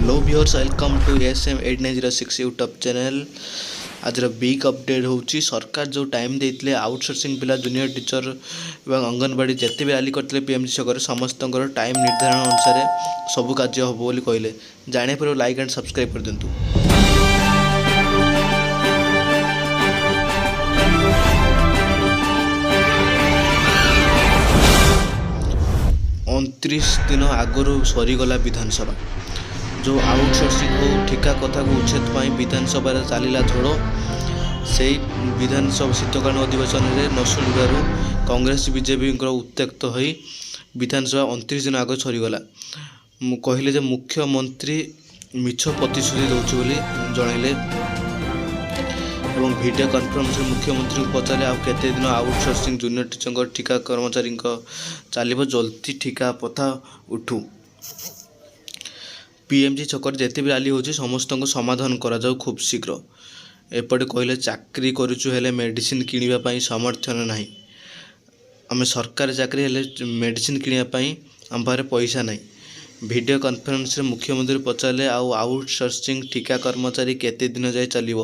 Hello viewers, welcome to SM 8906 YouTube channel. ଆଜିର big update ହେଉଛି, ସରକାର ଯେଉଁ ଟାଇମ୍ ଦେଇଥିଲେ, ଆଉଟସୋର୍ସିଂ ପିଲା, ଜୁନିୟର ଟିଚର ଏବଂ ଅଙ୍ଗନବାଡ଼ି ଯେତେ ବି ରାଲି କରିଥିଲେ ପିଏମ୍ଜି ଛକରେ, ସମସ୍ତଙ୍କର ଟାଇମ୍ ନିର୍ଦ୍ଧାରଣ ଅନୁସାରେ ସବୁ କାର୍ଯ୍ୟ ହେବ ବୋଲି କହିଲେ। ଜାଣିବା ପରେ ଲାଇକ୍ ଆଣ୍ଡ ସବସ୍କ୍ରାଇବ୍ କରିଦିଅନ୍ତୁ। 29 ଦିନ ଆଗରୁ ସରିଗଲା ବିଧାନସଭା। ଯେଉଁ ଆଉଟସୋର୍ସିଂ ହଉ, ଠିକା କଥାକୁ ଉଚ୍ଛେଦ ପାଇଁ ବିଧାନସଭାରେ ଚାଲିଲା ଝଡ଼। ସେଇ ବିଧାନସଭା ଶୀତକାଳୀନ ଅଧିବେଶନରେ ନ ଶୁଣିବାରୁ କଂଗ୍ରେସ ବିଜେପିଙ୍କର ଉତ୍ତ୍ୟକ୍ତ ହୋଇ ବିଧାନସଭା 29 ଦିନ ଆଗ ସରିଗଲା। ମୁଁ କହିଲେ ଯେ ମୁଖ୍ୟମନ୍ତ୍ରୀ ମିଛ ପ୍ରତିଶ୍ରୁତି ଦେଉଛି ବୋଲି ଜଣାଇଲେ ଏବଂ ଭିଡ଼ିଓ କନଫରେନ୍ସରେ ମୁଖ୍ୟମନ୍ତ୍ରୀଙ୍କୁ ପଚାରିଲେ, ଆଉ କେତେ ଦିନ ଆଉଟସୋର୍ସିଂ, ଜୁନିୟର ଟିଚରଙ୍କ, ଠିକା କର୍ମଚାରୀଙ୍କ ଚାଲିବ? ଜଲ୍ଦି ଠିକା ପ୍ରଥା ଉଠୁ। ପିଏମ୍ଜି ଛକରେ ଯେତେ ବି ରାଲି ହେଉଛି, ସମସ୍ତଙ୍କୁ ସମାଧାନ କରାଯାଉ ଖୁବ୍ ଶୀଘ୍ର। ଏପଟେ କହିଲେ, ଚାକିରି କରୁଛୁ ହେଲେ ମେଡ଼ିସିନ କିଣିବା ପାଇଁ ସମର୍ଥନ ନାହିଁ। ଆମେ ସରକାରୀ ଚାକିରି ହେଲେ ମେଡ଼ିସିନ କିଣିବା ପାଇଁ ଆମ ପାଖରେ ପଇସା ନାହିଁ। ଭିଡ଼ିଓ କନଫରେନ୍ସରେ ମୁଖ୍ୟମନ୍ତ୍ରୀ ପଚାରିଲେ, ଆଉ ଆଉଟସୋର୍ସିଂ, ଠିକା କର୍ମଚାରୀ କେତେ ଦିନ ଯାଏ ଚାଲିବ?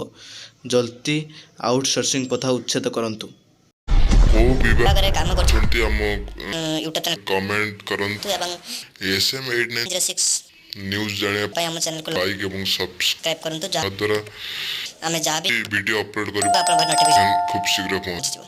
ଜଲ୍ଦି ଆଉଟସୋର୍ସିଂ ପ୍ରଥା ଉଚ୍ଛେଦ କରନ୍ତୁ। କେଉଁ ବିଭାଗରେ କାମ କରୁଛନ୍ତି ଅଛନ୍ତି, ଆମ ୟୁଟ୍ୟୁବ୍ ଚ୍ୟାନେଲ୍ କମେଣ୍ଟ କରନ୍ତୁ। ଏବଂ SM 89 06 news ଜାଣିବା ପାଇଁ ଆମ ଚ୍ୟାନେଲକୁ ଲାଇକ୍ ଏବଂ ସବସ୍କ୍ରାଇବ୍ କରନ୍ତୁ, ଯାହା ସବସ୍କ୍ରାଇବ୍ ଦ୍ୱାରା ଆମେ ଯାହା ବି ଭିଡ଼ିଓ ଅପଲୋଡ଼ କରିବୁ ଆପଣଙ୍କ ନୋଟିଫିକେସନ୍ ଖୁବ୍ ଶୀଘ୍ର ପହଞ୍ଚ ପହଞ୍ଚିଯିବ।